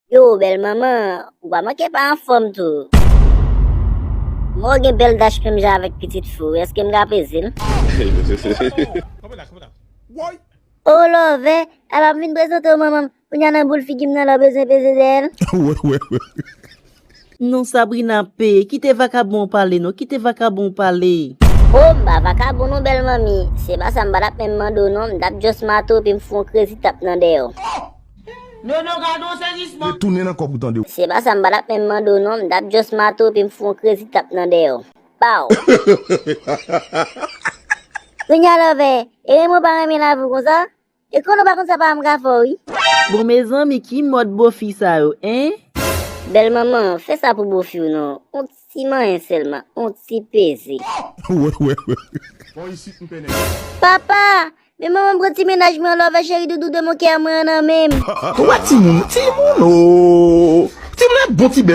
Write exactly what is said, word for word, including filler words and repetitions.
Yo, bèl manman, ou pa manke pa anfòm tou. Mwen gen bèl dach menm jan avèk pitit fi w, èske m ka peze l? O love, ala m vin prezante w manman m. Kounye a nan boul figi m nan la w bezwen peze dèyè l. Non Sabrina peye, kite vakabon pale non, kite vakabon pale. O m pa vakabon non bèl manmi, se pa sa m pa t ap menm mande w non, m t ap just mate w epi m fè yon krezi tap nan dèyè w. Nono gade yon sezisman. Retounen nan kòb ou tande. Se pa sa m pa t ap menm mande w non, m t ap just mate w epi m fè yon krezi tap nan dèyè w. Pow! Kounye a love, e renmen w pa renmen lavi w konsa? E konnen w pa konn sa pa m ka fè w wi. Bon mezanmi ki mòd bofi sa yo, en? Bèl manman, fè sa pou bofi w non. On ti manyen sèlman, on ti peze. Wè, wè, wè. Bon isit m pene. Papa, men manman m pran ti mennaj mwen an love cheri doudou de mon kè mwen an nan men m. Ou wè timoun, timoun o. Timoun e bon ti bè.